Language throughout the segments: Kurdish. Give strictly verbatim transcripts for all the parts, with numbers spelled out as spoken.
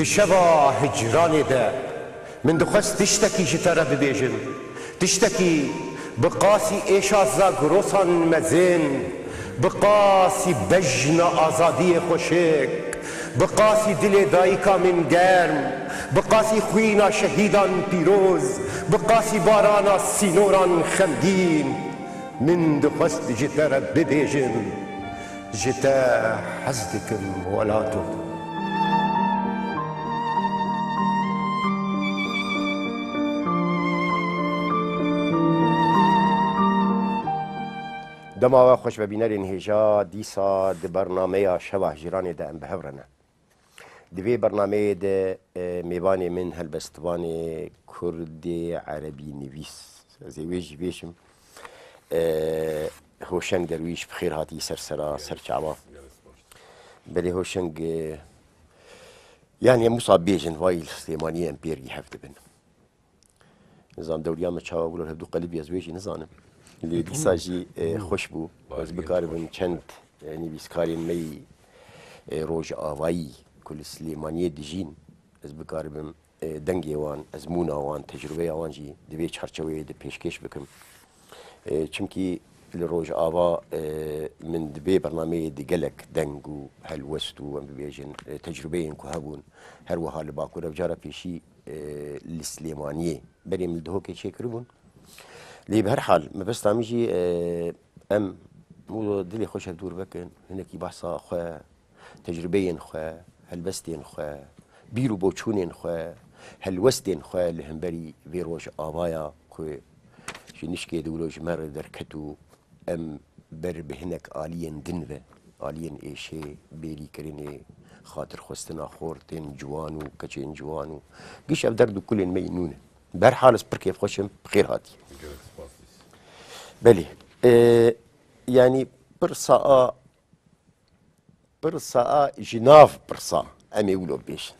Di şeva hicranê de min dixwest tiştekî ji te re bibêjim. Tiştekî bi qasî êşa zagrosan mezin, bi qasî bejna azadiyê xweşik, bi qasî dilê dayika min germ, bi qasî xwîna şehîdan pîroz, bi qasî barana sînoran xemgîn. Min dixwest ji te re bibêjim, ji te hez dikim welato. Dema we xweş be bînerên hêja, dîsa di bernameya Şeva Hicranê de em bi hev re ne. Di vê bernameyê de, e, mêvanê min helbestvanê kurdê erebî nivîs. Ez ê wê jî bêjim. E, Hoşeng Derwîş, bi xêr hatî ser sera, ser çava. Belê Hoşeng, e, yanî em wisa bêjin, vay li Silêmaniyê em pêrgî hev dibin. Nizam dewriya me çawa bû, hevdû qelibî ez wê jî nizanim. Lê dîsa jî, e, xweş bû. Ez bikaribim çend, e, nivîskarên me yî, e, rojavayî ku li Silêmaniyê dijîn, ez bikaribim, e, dengê wan, ezmûna wan, tecrûbeya wan jî di vê çarçeweyê de pêşkêş bikim. E, çimkî li Rojava, e, min di vê bernameyê de gelek deng û helwest û, em bibêjin, e, tecrûbeyên ku hebûn, her wiha li Bakur, ev cara pêşî, e, li Silêmaniyê berê min li Dihokê çêkiribûn. Lê bi her hal, mebesta min jî, e, em û dilê xwe ji hev dûr vekin, hinekî behsa xwe, tecrûbeyên xwe, helbestên xwe, bîr û boçûnên xwe, helwestên xwe li hemberî vê Rojavaya ku ji nişkê dewlo ji me re derket û em ber bi hinek aliyên din ve, aliyên êşê, bêrîkirinê, xatirxwestina xortên ciwan û keçên ciwan û giş ev derd û kulên me yî nû ne. Bi her hal ez pir kêfxweş im, bi xêr hatî. Gelek spas dîs. Belê. E, yanî pirsa a, pirsa a ji nav pirsa, em ê wilo bêjin.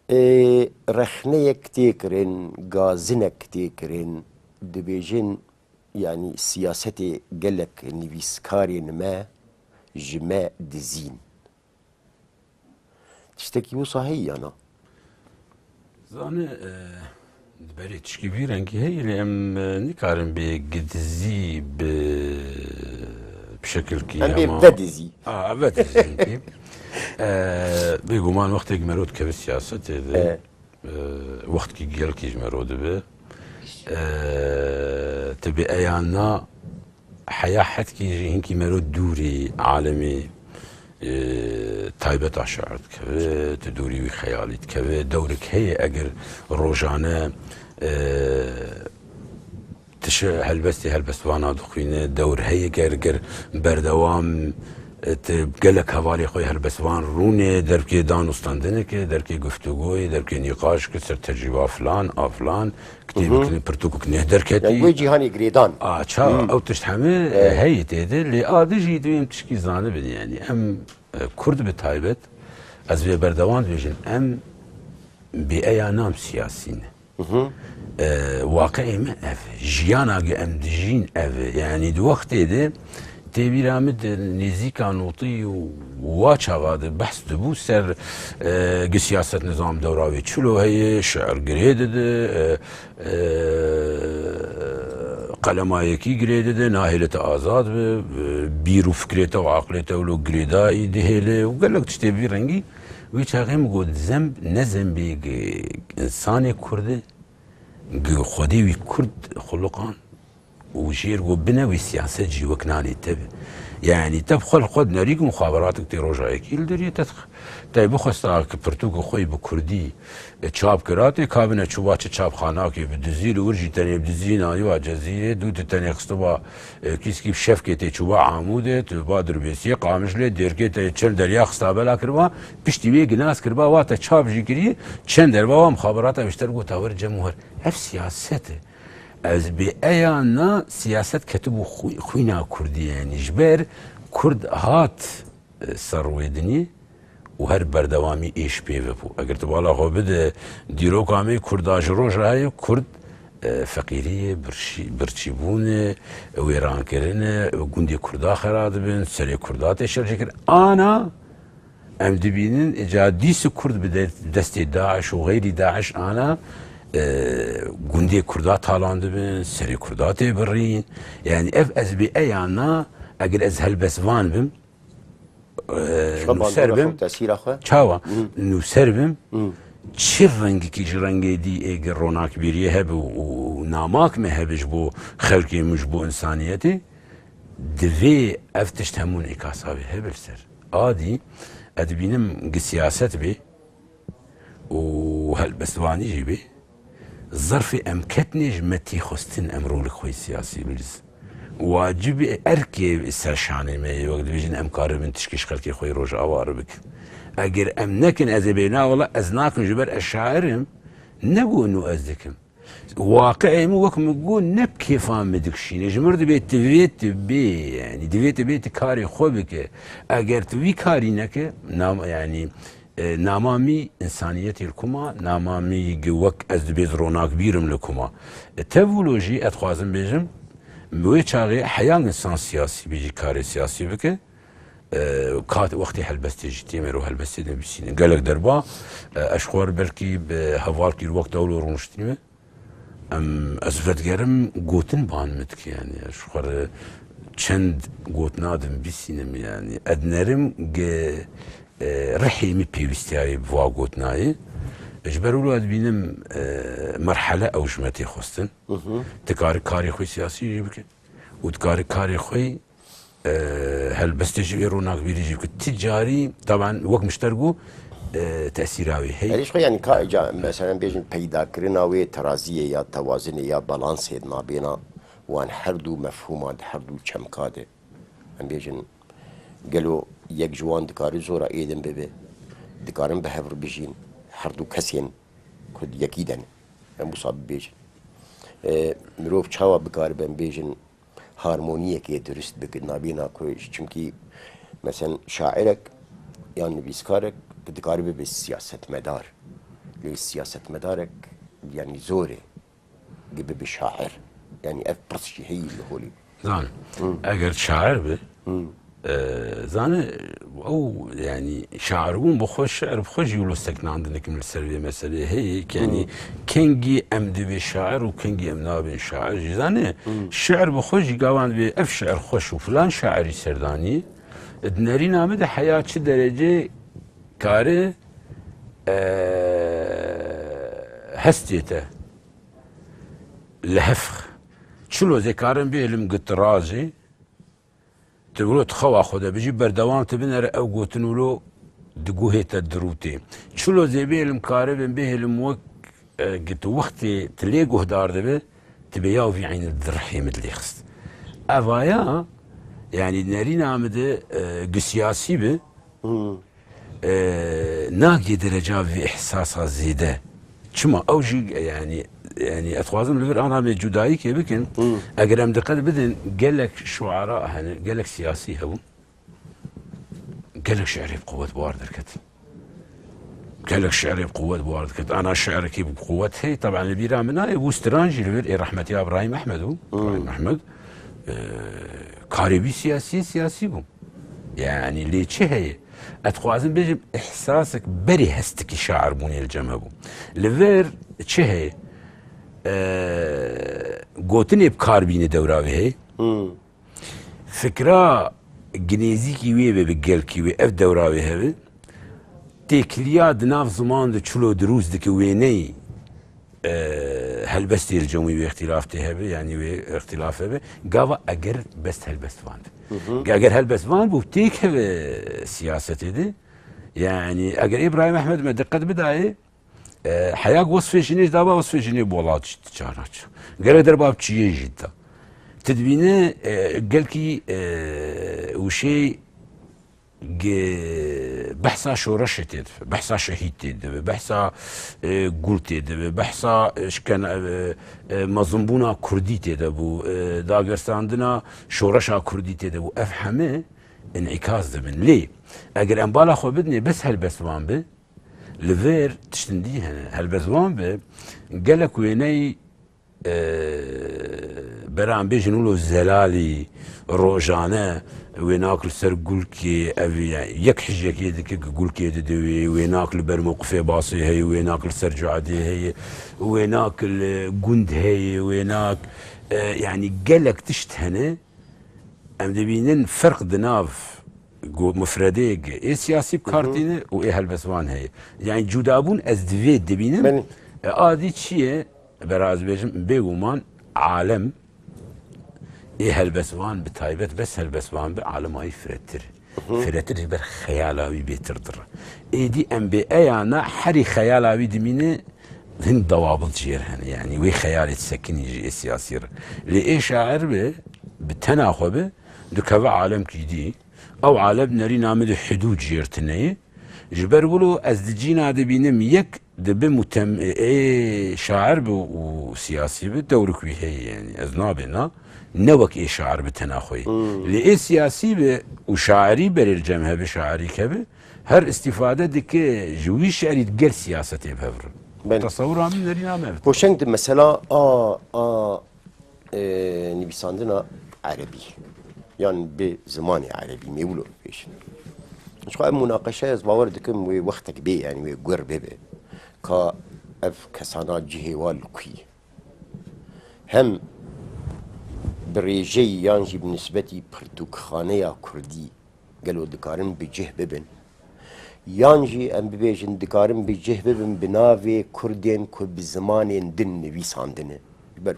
E, rexneyek tê kirin, gazinek tê kirin, dibêjin, yanî siyasetê gelek nivîskarên me ji me dizîn. Tiştekî wisa heye ya na? Zane, e, di berê tişkî vî rengî heye, lê em, e, nikarin bê gidizî bi şekilkî Em bê hema vedizî. A, vedizî. E, bêguman wextê ku mero dikeve siyasetê de, E. e, wextkî gelkî ji mero dibe. E, tu bê eyan na heya hetkî jî hinkî mero dûrî alemê, e, taybeta şiir dikeve, tu dûrî wî xeyalî dikeve. Dewrek heye eger rojane, e, tu şi helbestê helbestvana dixwîne, dewr heye ger, ger berdewam, e, tu gelek hevalê xwe helbestvan rûnê, derkê dan û standineke, derkê guftûgoyê, derkê nîqaşke ser tecrîba filan, a filan, Kitêbik, pirtûkik neh derketî. Yani wê cîhanê girêdan. A, ça, ew tişt hemî, e, heye tê de, lê a dijî divê em tişkî zanibin, yani em, e, Kurd bi taybet, ez vê berdewam dibêjim, em bêeya nam siyasî ne. E, waqiê me ev e. Jiyana ge em dijîn ev e. Yani di wextê de tê bîra min di nêzîka notî û wa çaxa de behs dibû ser, e, gi siyaset nizam dewra wê çilo heye, şiir girê dide, e, e, qelema yekî girê dide, nahêle te azad bi, e, bîr û fikrê te û aqlê te wilo girêdayî dihêle û gelek tiştê vî rengî. Wî çaxê min got, zemb ne zembê gi însanê Kurd e, gi Xwedê wî Kurd xuliqan û jêr got, bine wî siyaset jî wek nanê te be. Yani te bi xwe li xwe dinerî ku muxaberatek tê roja yekî li deriyê te dix-, te bixwesta ki pirtûkê xwe yî bi kurdî, e, çap kira, tê kabine çûba çi çapxanakê bi dizî, li wir jî tenê bi dizî nayû a Cezîrê, dû tu tenê xistiba, e, kîskî bi şevkê tê çûba Amûdê, tu ba Dirbêsiyê, Qamişlê, dêrkê tenê çend derya xista bela kiriba, piştî wê ginas kiriba, wa te çap jî kirî, çend derba wa muxaberata wî ji te re gota, wer cem û her. Ev siyaset e. Ez bê eya na siyaset ketibû xwî-, xwîna Kurdî, yani ji ber Kurd hat, e, ser rûyê dinê û her berdewamî êş pê ve bû. Eger tu bala xwe bide dîroka me, Kurda ji roja heye, Kurd, e, feqîrî ye, birçî-, birçîbûn e, wêrankirin e, gundê Kurda xera dibin, serê Kurda tê şerjêkirin. Ana Em dibînin, îca dîs Kurd bi de-, destê DAIŞ û xeyrî DAIŞ ana, e, gundê Kurda talan dibin, serê Kurda tê birîn. Yani ev ez bê eyana, eger ez helbestvan bim, e, Şixwe nûser bandora bim, xwe, tesîra xwe. Çawa? Hı. Nûser bim, Hı. çi rengekî ji rengê dî ê gi ronakbîriyê hebe û, û namak me hebe ji bo xelkê min, ji bo insaniyetê, divê ev tişt hemû înîkasa wê hebe li ser. Adî, ez dibînim gi siyaset bê û helbestvanî jî bê, zerfê em ketnê ji me tê xwestin em rolek xwe yê siyasî biliz. Wacibê erkê ser şanê me ye, wek dibêjin em karibin tişkî ji xelkê xwe yê Rojava re bikin. Eger em nekin, ez ê bê, na wela ez nakim, ji ber ez şair im, ne ku nû ez dikim. Waqiê min, wek min got, ne bi kêfa min dikişîne. Ji mir dibê tu vê tu bê, yani divê tu bê tu karê xwe bike. Eger tu vî karî neke, nam-, yani, e, nama mî insaniyetê li kuma, nama mî gi wek ez dibê ronakbîr im li kuma. E, tev wilo jî ez dixwazim bêjim, bi wê çaxê heya insan siyasî bê jî karê siyasî bike. E, kat wextê helbestê jî tê, mêro helbestê de bîsînin. Gelek derba, e, ez ji xwe re belkî bi hevalkî wek te wilo rûniştî me. Em, ez vedigerim gotin ban min dike, yani, ez ji xwe re çend gotina din bîsînim, yani. Ez dinerim ge, e, rihê min pêwîstiyayê bi va gotinayê. Ji ber wilo ez dibînim, e, merhele ew ji me tê xwestin. Hı hı. Dikarî karê xwe siyasî jî bike. Û dikarî karê xwe, e, helbestê jî wê ronakbîrî jî bike. Ti carî, taban, wek min ji te re got, e, tesîra wê heye. Erê, ji xwe, yani, ka, ca, mesela, em bêjin peydakirina wê teraziyê ya tewazinê ya balansê di nabêna wan her du mefhûma di her du çemka de. Em bêjin, gelo yek ji wan dikare zora êdin bibe, dikarin bi hev re bijîn, her du kesên ku di yekî de ne. Em wisa bibêjin. E, mirov çawa bikaribe em bêjin harmoniyekê dirust bike nabêna ku, çimkî, mesen, şairek yan nivîskarek dikare bibe siyasetmedar. Lê siyasetmedarek, yani, zor e. Gibi bi şair. Yani ev pirs jî heyî li holî. Zan, Hı. eger şair bi, Hı. e, zane, ew, yani, şair bûn bi xwe, şiir bi xwe jî wilo seknandinek min li ser vê meselê heye, ki, yani, Hı. kengî em divê şair û kengî em nabên şair jî. Zane, Hı. şiir bi xwe jî gavan divê ev şiir xweş û filan şairî serdanî, di nerîna min de heya çi derecê kare, e, hestê te li hev. Çilo zê karin bêlim git razê, tu wilo tu xewa xwe de bijî, berdewam tu binere ew gotin wilo di guhê te dirûtê. Çilo zê bêlim karibin bêlim wek, e, git wextê tu lê guhdar dibe, tu bê ya vî eynî di rihê min dilê xist. Evaya, yani nerîna min de, e, gi siyasî bi, Hmm. e, nagê dereca vê ihsasa zêde. Çima? Ew jî, yani, yani, ez dixwazim li vir ana me cudayîkê bikin. Hmm. Eger em diqet bidin, gelek şuara hene, gelek siyasî hebûn. Gelek şiirê bi quwet bi war derketin. Gelek şiirê bi quwet bi war diket. Ana şiirekî bi quwet hey, taban li bîra min nayê, bû stran jî li vir ê rehmetiya Birahîm Ehmed bû. Hmm. Birahîm Ehmed, e, karê wî siyasî, siyasî bû. Yani lê çi heye? Ez dixwazim bêjim, ihsasek berê hestikî şair bûnê li cem hebû. Li vir çi heye? E, gotinê bi kar bîne dewra wê heye. Hmm. Fikra ginêzîkî wê be bi gelkî wê, ev dewra wê hebe. Têkiliya di nav ziman de çilo dirûst dike wêneyî, e, helbestê li cem wî wê îxtîlaf tê hebe, yanî wê îxtîlaf hebe. Gava eger best helbest van de. Hı hı. Eger helbest van bû, têk hebe siyasetê de. Yanî eger Îbrahîm Ehmed me diqet bidayê, E, heya ku wesfê jinê ji daba wesfê jinê bi welat jî diçe naçe. Gerek derba bi çiyê jî dida. Tu dibîne, e, gelkî, e, wişê gi behsa şoreşê tê dibe, behsa şehîd tê dibe, behsa, e, gul tê dibe, behsa, e, şikene, e, e, mezinbûna kurdî tê de bû, e, dagirsandina şoreşa kurdî tê de bû. Ev heme înîkas dibin. Lê eger em bala xwe bidinê bes helbestvan bi, Li vir tiştin dî hene. Helbestvan be, gelek wêneyî, e, Beran bêjin wilo zelalî rojane wênak li ser gulkê, ev ye-, yek hijekê dike ku gulkê dide wê, wênak li ber mewqifê basê heye, wênak li ser cuadê heye, wênak li gund heye, wênak, e, yanî gelek tişt hene. Em dibînin ferq di nav go-, mufredê ge-, ê siyasî bi kar tîne û ê helbestvan heye. Yanî cudabûn ez divê dibînim. Belê. E, a dî çi ye? Bera ez bêjim, bêguman alem ê helbestvan bi taybet, bes helbestvan bi, alema wî firetir. Firetir ji ber xeyala wî bêtir dire. Êdî em bê eyana herî xeyala wî dimîne, hin dewabil jêr hene. Yanî wê xeyalê disekinî ji ê siyasî re. Lê ê şair be, bi tena xwe be, dikeve alemkî dî. Ew alem nerîna min de hidûd jêr tine ye. Ji ber wilo ez di cîna dibînim yek dibe mutem-, ê şair bi û siyasî bi dewrik wî heye, yanî ez nabêna ne wek ê şair bi tena xwe ye. Lê ê siyasî bi û şairî berê li cem hebe, şairî kebe, her îstîfade dike ji wî şerî gel siyasetê bi hev re. Belê. Tesewira min nerîna me bi. Hoşeng di mesela a, a, e, nivîsandina erebî yan bi zimanê erebî, mê wilo bêjin. Ji xwe ev munaqeşe ez bawer dikim wê wextek bê, yanî wê gur bibe. Ka ev kesana cihê wan li ku ye? Hem bi rêjeyî yan jî bi nisbetî pirtûkxaneya kurdî gelo dikarin bi cih bibin? Yan jî em bibêjin dikarin bi cih bibin bi navê kurdên ku bi zimanên din nivîsandine? Ji ber,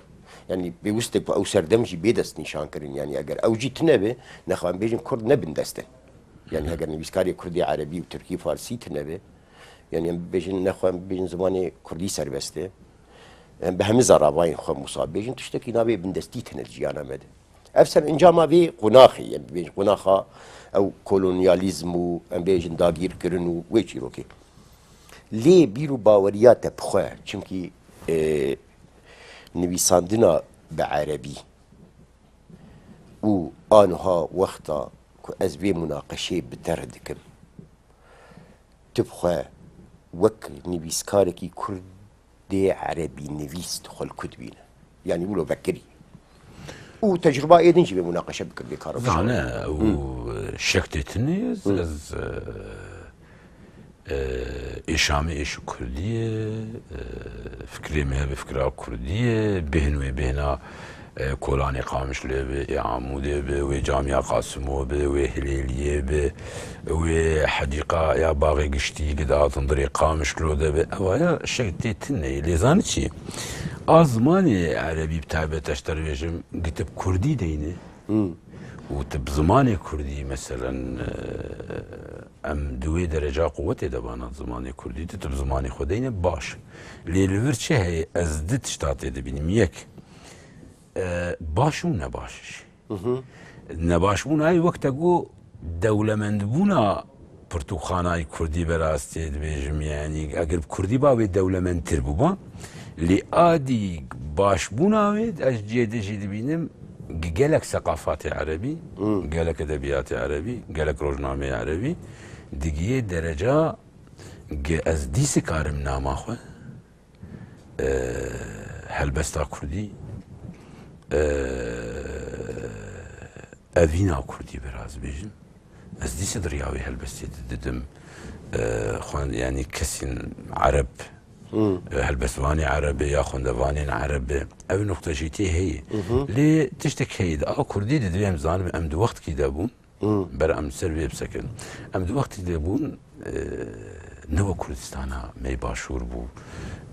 yanî pêwist e ku ew serdem jî bê destnîşankirin. Yanî eger ew jî tune be, nexwe em bêjin kurd ne bindest in. Yanî eger nivîskarê kurdî, erebî û tirkî, farsî tune be, yanî em bibêjin, nexwe em bibêjin zimanê kurdî serbest e. Em bi hemî zaravayên xwe musa bêjin, tiştekî navê bindestî tune di jiyana me de. Ev serencama vê qonaxê ye, em bibêjin qonaxa ew kolonyalîzm û em bêjin dagîrkirin û wê çîrokê. Lê bîr û baweriya te bi xwe, çimkî, e, nivîsandina bi erebî û aniha wexta ku ez vê munaqeşeyê bi te re dikim, tu bi xwe wek nivîskarekî kurdê erebî nivîs tu xwe li ku dibîne? Yanî wilo vekirî. Û tecruba ê din jî vê munaqeşe bikin vê karo. Zane û şek tê tune ye, ez, ez, e, e, êşa me êşo kurdî ye, e, fikrê me hebe fikra kurdî ye, bêhn wê bêhna, e, Kolanê Qamişlo be, ê Amûdê be, wê Camiya Qasimo be, wê Hilêliyê be, wê hedîqa ya Baxê Giştî, Gida Tindirê Qamişlo de be. Ev ya şek tê tune ye. Lê zanî çi? A zimanê erebî bi taybet ez ji te re bêjim, gi tu bi kurdî deyne. Û tu bi zimanê kurdî, meselen, e, em di wê dereca quwetê de bana zimanê kurdî, tu, tu bi zimanê xwe deyne baş. Lê li vir çi heye? Ez di tişta tê dibînim. Yek, e, baş û nebaş jî. Nebaşbûna wî wek te got, dewlemendbûna pirtûkxanayê kurdî berastê dibêjim, yanî eger bi kurdî ba wê dewlemendtir bûba. Lê a dî başbûna wê ez cê de jî dibînim, gi gelek seqafatê erebî, gelek edebiyatê erebî, gelek rojnameyê erebî, digiye dereca gi ez dîsikarim nama xwe, e, helbesta kurdî, e, evîna kurdî, biraz bêjin. Ez dîse di riya wê helbestê de didim, e, xwend-, yanî kesên ereb, e, helbestvanê ereb e ya xwendevanên ereb e. Ev nuqte jî tê heye. Lê tiştek heye, di a kurdî de divê em zanin, em di wextkî de bûn. Ber em ser vê bisekin. Em di wextî de bûn, e, ne wek Kurdistana me başûr bû.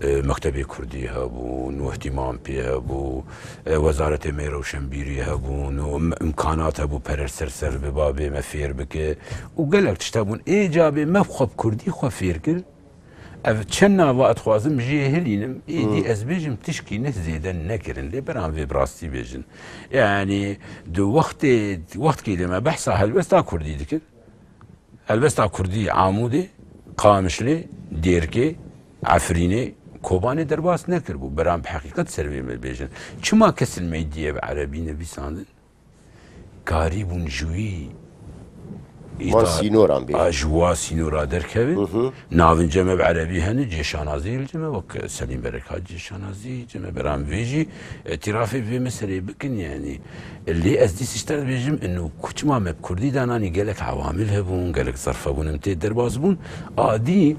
E, mektebê kurdî hebûn, û îhtîmam pê hebû, e, wezaretê me rewşenbîrî hebûn, û im-, imkanat hebû pere ser ser biba bê me fêr bike. Û gelek tişt hebûn. Ê ca bê me xwe bi kurdî xwe fêr kir. Ev çend nava ez dixwazim jê hilînim, êdî ez bêjim tişkî ne zêde nekirin, lê beran vê bi rastî bêjin. Yanî di wextê, wextkê de me behsa helbesta kurdî dikir. Helbesta kurdî Amûdê, Qamişlê, Dêrkê, Efrînê, Kobanê derbas nekiribû. Beran bi heqîqet ser vê me bêjin. Çima kesên me dîye bi erebî nivîsandin? Karîbûn ji wî Wan sînoran bê. A ji wa sînora derkevin. Navin ceme bi erebî hene, cê şanazî li ceme wek Selîm Berekat cê şanazî, ceme beran vê jî îtirafê vê meseleyê bikin yani. Lê ez dîs ji te dibêjim, inu ku çima me bi kurdî dananî gelek ewamil hebûn, gelek zerf hebûn, em tê derbas bûn. Adî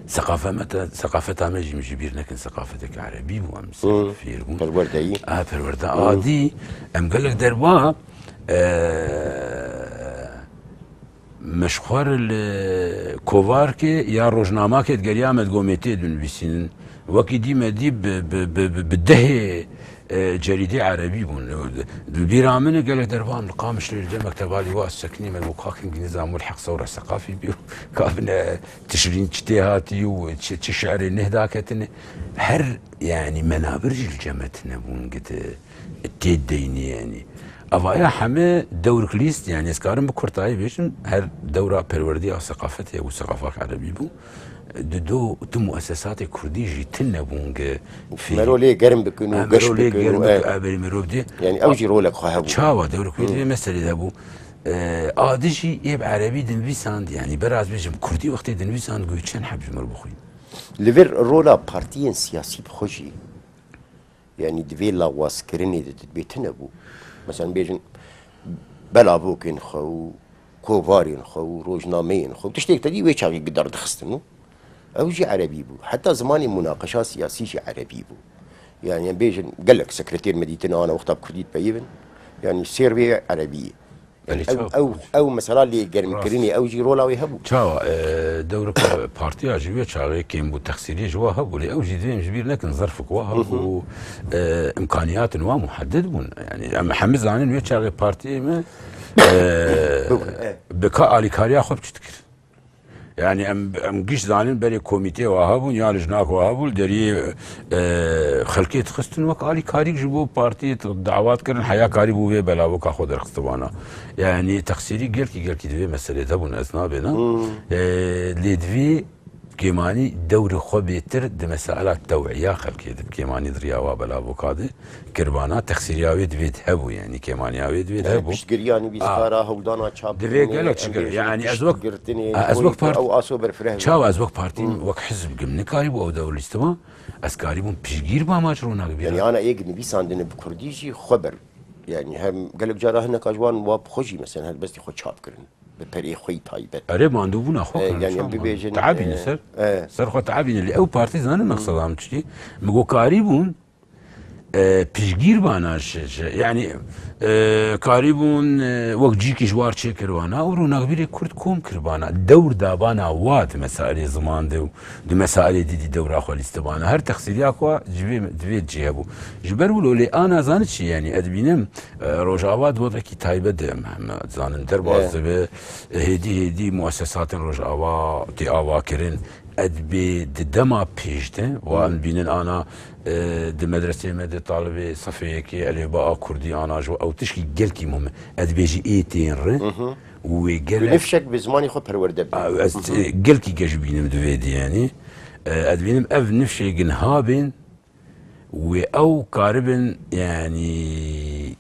seqafemete-, seqafeta me jî, min ji bîr nekin, seqafetek erebî bû, em ser fêr bûn. Perwerdeyî. A, perwerde. Adî em gelek derba, e, me ji xwe re li kovarkê ya rojnamakê digeriya me digot, me tê dinivîsînin. Wekî dî me dî bi, bi, bi, bi, bi dehê, e, cerîdê erebî bûn. Di bîra min e gelek dervan li Qamişlê li cem mekteba lîwa sekinî me digot, kakim gî nizam û heq sewra seqafî bî û kabine Tişrîn çi tê hatî û çi, çi şi'rê neh daketine. Her, yani, menabir jî li cem me tune bûn, gidi tê deynî, yani. Evaya heme dewrik lîst, yani, ez karim bi kurtayî bêjim, her dewra perwerdiya seqafetê û seqafak erebî bû. Di do tu muessesatê kurdî jî tune bûn, gi fî-, Mero lê germ bikin û ha, geş mero lê bikin germ û, bikin, e, a berî mero bidê. Yani, ew jî rolek xwe hebû. Çawa dewrik wê di vê meselê de bû. E, a di jî ê bi erebî dinivîsand, yani, beraz bêjim, kurdî wextê dinivîsand, got çend heb ji mir bixwîn. Li vir rola partiyên siyasî bi xwe jî, yani, di vê lawazkirinê de dibê tune bû. Mesela, bêjin, belavokên xwe û kovarên xwe û rojnameyên xwe û tiştêk te dî wê çaxê gi derdixistin û ew jî erebî bû. Heta zimanê munaqeşa siyasî jî erebî bû. Yani, em bêjin, gelek sekreter me dîtin ana wexta bi kurdî dipeyivin. Yani, sêr vê erebî ye. Belê, ew, çawa? Ew, ew mesela lê germkirinê, rast, ew jî rola wê hebû. Çawa, e, dewreke partiya jî wê çaxê kêmbû texsîriyê ji wa hebû, lê ew jî divê em ji bîr nekin, zerfek wa hebû, e, imkaniyatin wa muhedded bûn. Yani, em hemî zanin wê çaxê partiyê me, e, bûbûn, e, bi ka alîkariya xwe bi çi dikir? Yani em, em giş zanin berê komîtê wa hebûn, ya lijnak wa hebû, li deriyê, e, xelkê dixistin wek alîkarîk ji bo partiyê dawat kirin, heya karî bû vê belavoka xwe derxistibana. Yani texsîrî gelkî, gelkî di vê meselê de bûn, ez nabêna. E, lê divê kêmanî dewrê xwe bêtir di mesela tew'iya xelkê de, kêmanî di riya wa belavoka de. Kirvana texsîriya wê divê di hebû, yani kêmaniya wê divê di hebû. Piştgiriya nivîskara, hewldana çap divê gelek çi kir. Yani ez wek, girtinê, ez wek part-, ew aso berfireh bû. Çawa ez wek partî, wek hizb gim nikarîbû ew dewr lîstivan, ez karîbûm piştgir bama ji ronagî bîra. Yani ana êk nivîsandine bi kurdî jî xwe ber. Yani hem gelek cara hineka ji wan wa bi xwe jî, mesela, helbestî xwe çap kirin. Bi perê xwe yî taybet. Erê, mandûbûna xwe, e, kirin, yani, çawa bibêjin, teabîne, e, ser, e, ser xwe teabîne. Lê ew partî zanin meqseda min çi? Min got karîbûn, e, piştgir bana ji, ji, yani, e, karîbûn, e, wek cîkî ji war çêkiribana û ronakbîrê kurd kom kiribana. Dewr dabana wa di mesailê ziman de û di mesailê dî dî dewra xwe lîstibana. Her texsîriya xwe ji vê, di vê cihê hebû. Ji ber wilo lê ana zanî çi, yani, ez dibînim, e, Rojava di wextekî taybet de em heme zanin derbas dibe. Hêdî hêdî muessesatên Rojava tê avakirin. Ez dibê di dema pêş de, wa em dibînin ana, e, di medreseyê me de talibê sefê yekê elêba a kurdî ana ji ew tişkî gelkî muhim e. Ez dibêjî ê tên re û wê gelek nifşek bi zimanê xwe perwerde bike. A, ez, e, gelkî geş bînim di vê dî, yani. E, ez dibînim ev nifşê gin habên wê ew karibin, yani,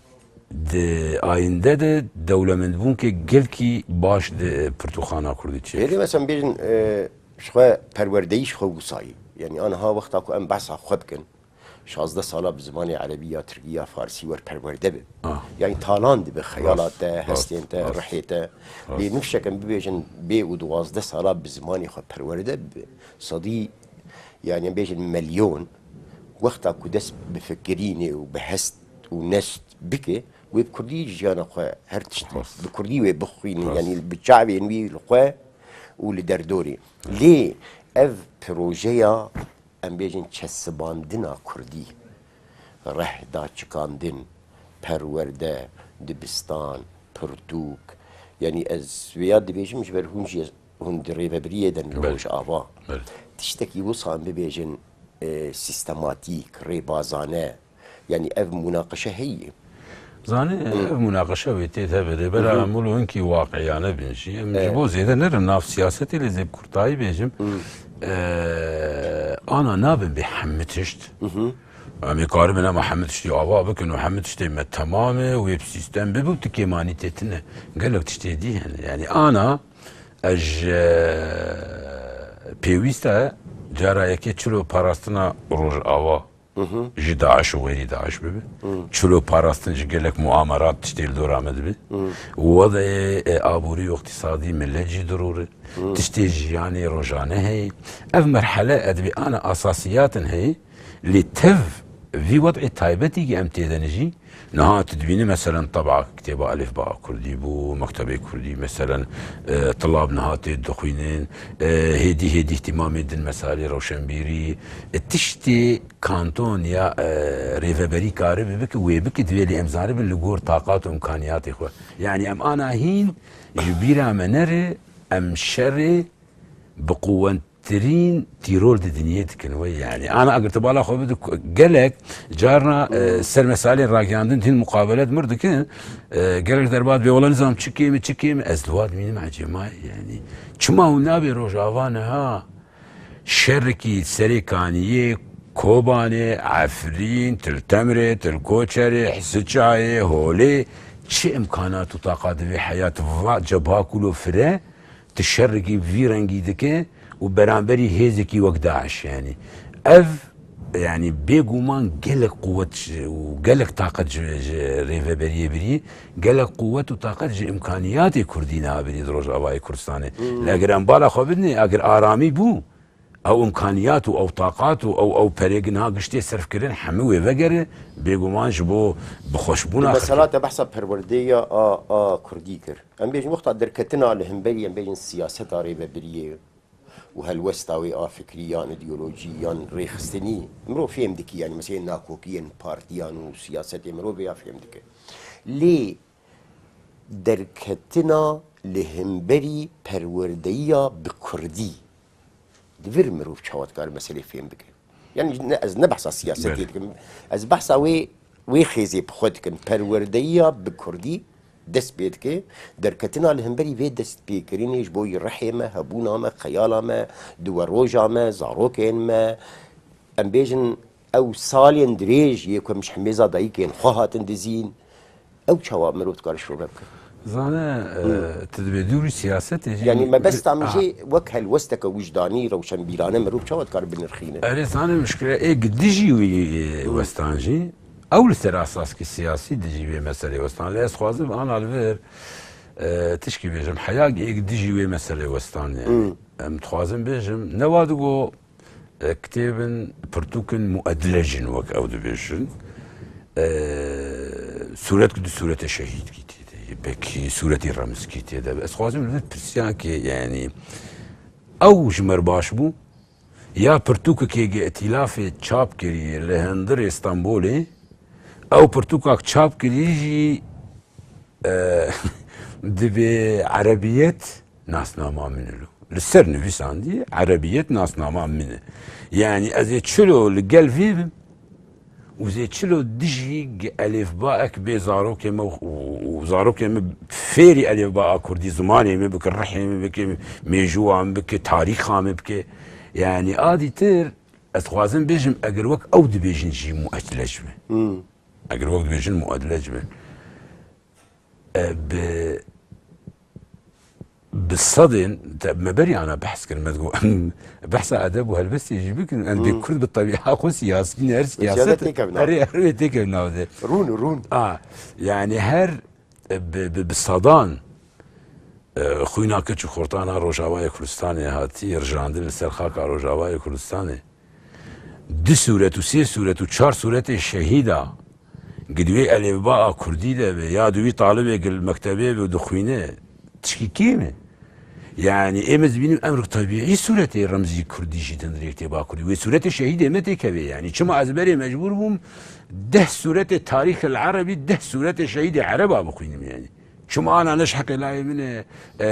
di ayînde de dewlemendbûnkê gelkî baş di pirtûxana kurdî çêke. Êdî mesela bêjin, e, ji xwe perwerdeyî ji xwe wisayî. Yani aniha wexta ku em behsa xwe bikin, şazdeh sala bi zimanê erebî ya tirkî ya farsî wer perwerde be. Ah. Yani talan dibe xeyala te, hestên te, rihê te. Lê nifşek em bibêjin bê û duwazdeh sala bi zimanê xwe perwerde bibe. Sedî, yani em bêjin milyon, wexta ku dest bi fikirînê û bi hest û nest bike, wê bi kurdî jiyana xwe her tişt bi kurdî wê bixwînin, yani bi çavên wî li xwe û li derdorê. Lê ev projeya, em bêjin, çesibandina kurdî, reh daçikandin, perwerde, dibistan, pirtûk, yani ez vêya dibêjim ji ber hûn jî hûn di rêvebiriyê de li Rojava. Belê. Tiştekî wisa em bibêjin, e, sîstematîk, rêbazane, yani ev munaqeşe heye. Zanî, ev munaqeşe wê tê de bide. Bera em wilo hinkî waqiiyane bin jî. Em ji bo zêde nerin nav siyasetê, lê zê bi kurtayî bêjim. E, ana nabin bê hemî tişt. Em ê karibin em hemû tiştê ava bikin û hemû tiştê me temam e û wê bi sîstem bibe û tu kêmanîtê tune. Gelek tiştê dî hene. Yanî ana ez, e, pêwîst e cara yekê çilo parastina Rojava ji DAIŞ û xeyrî DAIŞ bibe. Çilo parastin ji gelek muamerat tiştê li dora me dibe. Wedeyê, e, aborî û îqtîsadî millet jî dirûre. Tiştê jiyanê rojane heye. Ev merhele edibê ana asasiyatin heye. Lê tev vî wed'ê taybetî ki em tê de ne jî, niha tu dibînî, meselen, teb'a kitêba Elifba Kurdî bû, mektebê Kurdî, meselen, e, tilab niha tê dixwînin, e, hêdî hêdî îhtîmamê din mesalê rewşenbîrî, e, tiştê kanton ya, e, rêveberî karibe bike, wê bike divê lê em zanibin li gor taqat û imkaniyatê xwe. Yanî em ana hîn ji bîra me nere, em şerê bi quwettirîn tîrol di dinyê dikin. Wê yanî ana agir tu bala xwe bide ku-, gelek carna, e, ser mesalên ragiyandin din muqabelet mir dikin. E, gelek derbat bê wela nizam çi kêm e, çi kêm e. Ez li wa dimînim ecêmayê yanî. Çima hûn nabê Rojava niha şerekî serê Kaniyê, Kobanê, Efrîn, Til Temrê, Til Koçerê, Hisiçayê, Holê çi imkanat û taqat divê heya tu va cebha kulo fire, tu şerekî vî rengî dike û beramberî hêzekî wek DAIŞ, yanî ev, yanî bêguman gelek quwet ji, û gelek taqet ji, ji rêveberiyê birî, gelek quwet û taqet ji imkaniyatê Kurdî nabirî di Rojavayê Kurdistanê. Lê eger em bala xwe bidinê, eger aramî bû, ew imkaniyat û ew taqat û ew, ew perê niha giştê serfkirin hemû wê vegere, bêguman ji bo bixweşbûna Mesela xelkê. Te behsa perwerdeya a, a Kurdî kir. Em bêjin wexta derketina li hemberî, em bêjin siyaseta rêvebiriyê û helwesta wê a fikrî yan îdeolojî yan rêxistinî, mirov fêm dikî, yanî meselên nakokiyên partiyan û siyasetê mirov vêya fêm dike. Lê derketina li hemberî perwerdeyiya bi kurdî, di vir mirov çawa dikare meselê fêm bike? Yanî ne, ez ne behsa siyasetê Belê. dikim. Ez behsa wê, wê xêzê bi xwe dikim. Perwerdeyiya bi kurdî dest pê dike. Derketina li hemberî vê destpêkirinê ji bo rihê me, hebûna me, xeyala me, duweroja me, zarokên me, em bêjin ew salên dirêj yê ku em ji hemêza dayikên xwe hatin dizîn, ew çawa mirov dikare şove bike? Zane, e, tu dibê dûrî siyasetê jî Yanî mebesta min Ah. jê wek helwesteke wijdanî, rewşenbîrane mirov çawa dikare binirxîne? Erê, zane mişkile ê gi dijî wî, e, westan jî, ew li ser asaskî siyasî dijî vê meselê westan. Lê ez xwazim ana li vir, e, tişkî bêjim. Heya ê gi dijî wê meselê westan, yanî. Em dixwazim bêjim, ne wa digo, e, kitêbin, pirtûkin muedlej in wek ew dibêjin. E, sûret ku du sûretê şehîdkî tê de ye, belkî sûretî remzkî tê de be. Ez xwazim li vir pirsiyakê, yanî ew ji me re baş bû, ya pirtûkekê gi îtîlafê çap kirî li hundirê Stenbolê, ew pirtûka ku çap kirî jî, e, dibê erebiyet nasnama min e lo. Li ser nivîsandî erebiyet nasnama min e. Yanî ez ê çilo li gel vê bim û ez ê çilo dijî gi elêfbaek bê zarokê me û, û, û zarokê me fêrî elêfbaa kurdî, zimanê me bike, rihê me bike, mêjûwa me bike, tarîxa me bike. Yanî a dîtir ez dixwazim bêjim, eger wek ew dibêjin jî muedlec be. Eger wek dibêjin muedlec be. E, bi, bi sedên, te, me berî ana behs kir, me digot, em behsa edeb û helbestê jî bikin, em bê Kurd bi tebîa xwe siyasî ne, her siyaset, têkevin nav. Her, her wê têkevin nav de. Rûn, rûn. A, yanî her, e, bi, bi, bi sedan, e, xwîna keç û xortana Rojavayê Kurdistanê hatî rijandin li ser xaka Rojavayê Kurdistanê. Du sûret û sê sûret û çar sûretê şehîda gi di wê elêfbaa kurdî de be ya di wî talibê gi li mektebê be û dixwîne, tişkî kêm e. Yanî ê me dibînin em rik tebîî sûretê remzî kurdî jî di hundirê kitêba kurdî. Wê sûretê şehîdê me têkevê yanî. Çima ez berê mecbûr bûm deh sûretê tarîxil erebî, deh sûretê şehîdê ereba bixwînim yanî. Çima ana ne ji heqê layê min e, e,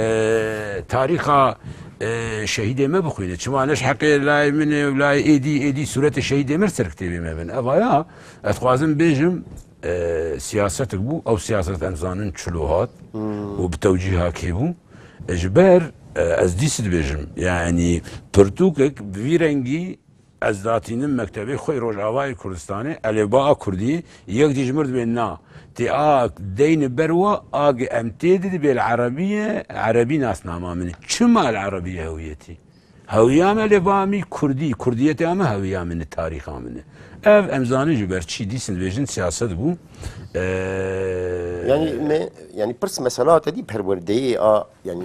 tarîxa, e, şehîdê me bixwîne? Çima ne ji heqê layê min e û layê êdî, êdî sûretê şehîdê me li ser kitêbê me bin? Eva ya, ez dixwazim bêjim, e, siyasetek bû, ew siyaset em zanin çilo hat û bi tewcîha kê bû. E, ji ber, e, ez dîs dibêjim, yanî pirtûkek bi vî rengî Ez datînim mektebê xwe yê Rojavayê Kurdistanê, elêba a kurdî, yek jî ji mir dibê na. Tê a deyni ber wa, a gi em tê di dibê li erebî ye, erebî nasnama min e. Çima li erebî ye hewiyetî? Hewiya me lê ba min kurdî, kurdiyetê me hewiya min e, tarîxa min e. Ev em zanin ji ber çi dîsin dibêjin siyaset bû. Ee, Yani me, yani pirs mesela te dî perwerdeyê a, yani,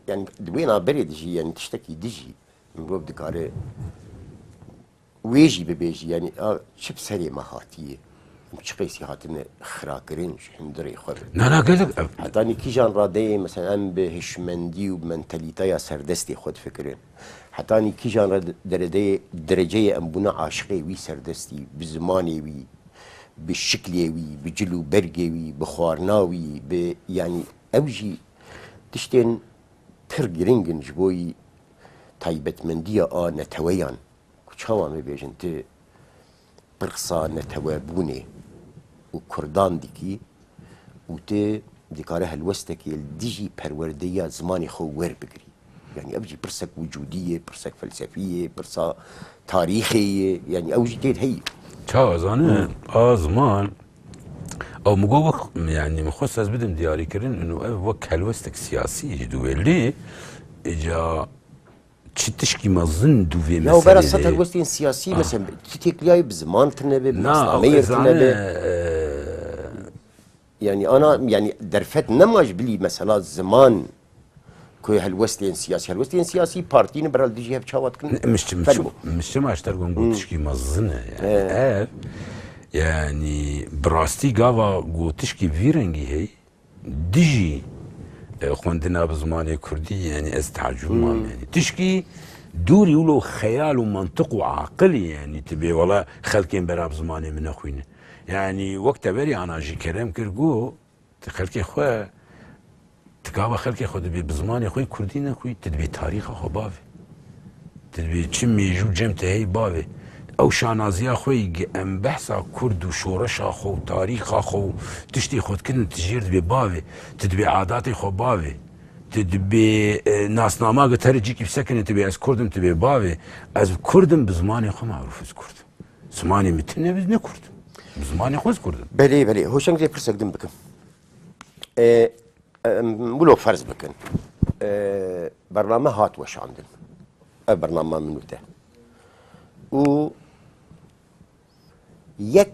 yani di wê naberê dijî, yani tiştekî dijî mirov dikare wê jî bibêjî, yani a çi bi serê me hatiye? Em çi qeysî hatine xirakirin ji hundirê xwe ve? Na, na, gelek ev. Hetanî kîjan radeyê, mesela em bi hişmendî û bi mentalîteya serdestê xwe difikirin? Hetanî kîjan re deredeyê, dereceyê em bûne aşiqê wî serdestî, bi zimanê wî, bi şiklê wî, bi cil û bergê wî, bi xwarina wî, bi, yanî ew jî tiştên pir giring in ji bo yî taybetmendiya a neteweyan. Ku çawa me bêjin, ti pirsa netewebûnê û kurdan dikî û ti dikare helwestekê li dijî perwerdeya zimanê xwe werbigirî. Yani ev jî pirsek wicûdî ye, pirsek felsefî ye, pirsa tarîxê ye. Yani ew jî tê de heyî. Çawa zane, a ziman, ew min got wek, yani min xwest ez bidim diyarîkirin, û ev wek helwestek siyasî ji dû wê lê, îca çi tişkî mezin dûvê meselê de ye. Ya bera sed helwestên siyasî, mesela, tu têkiliyayê bi ziman tune be, bi nasnameyê tune be. Yani ana, yani derfet nema ji bilî mesela ziman ku helwestên siyasî, helwestên siyasî partî ne, bera li dijî hev çawa dikin? Min çi, min çi, min çi maşter got, got tişkî mezin e yani. Ev, yani bi rastî gava got tişkî vî rengî heye. Dijî, e, xwendina bi zimanê kurdî, yani ez teecûb mam, yani. Tişkî dûrî wilo xeyal û mantiq û aqil, yani, tu bê wela xelkên bera bi zimanê min nexwîne. Yani, wek teberî ana jî kerem kir, got, tu xelkê xwe, tu gava xelkê xwe dibê bi zimanê xwe kurdî nexwî, tu dibê tarîxa xwe bavê. Tu dibê çi mêjû cem te heyî bavê. Ew şanaziya xwe yî gi em behsa kurd û şoreşa xwe û tarîxa xwe û tiştê xwe dikirin, tu jêr dibê bavê. Tu dibê adatê xwe bavê. Tu dibê, e, nasnama gi terê cîkî bisekine, tu bê ez kurd im, tu bê bavê. Ez kurd im, bi zimanê xwe marûf ez kurd im. Zimanê min tune bi ne kurd im. Bi zimanê xwe ez kurd im. Belê, belê. Hoşeng, dê pirsek din bikim. E, Em, wilo ferz bikin. E, bername hat weşandin. Ev bername min û te. Û yek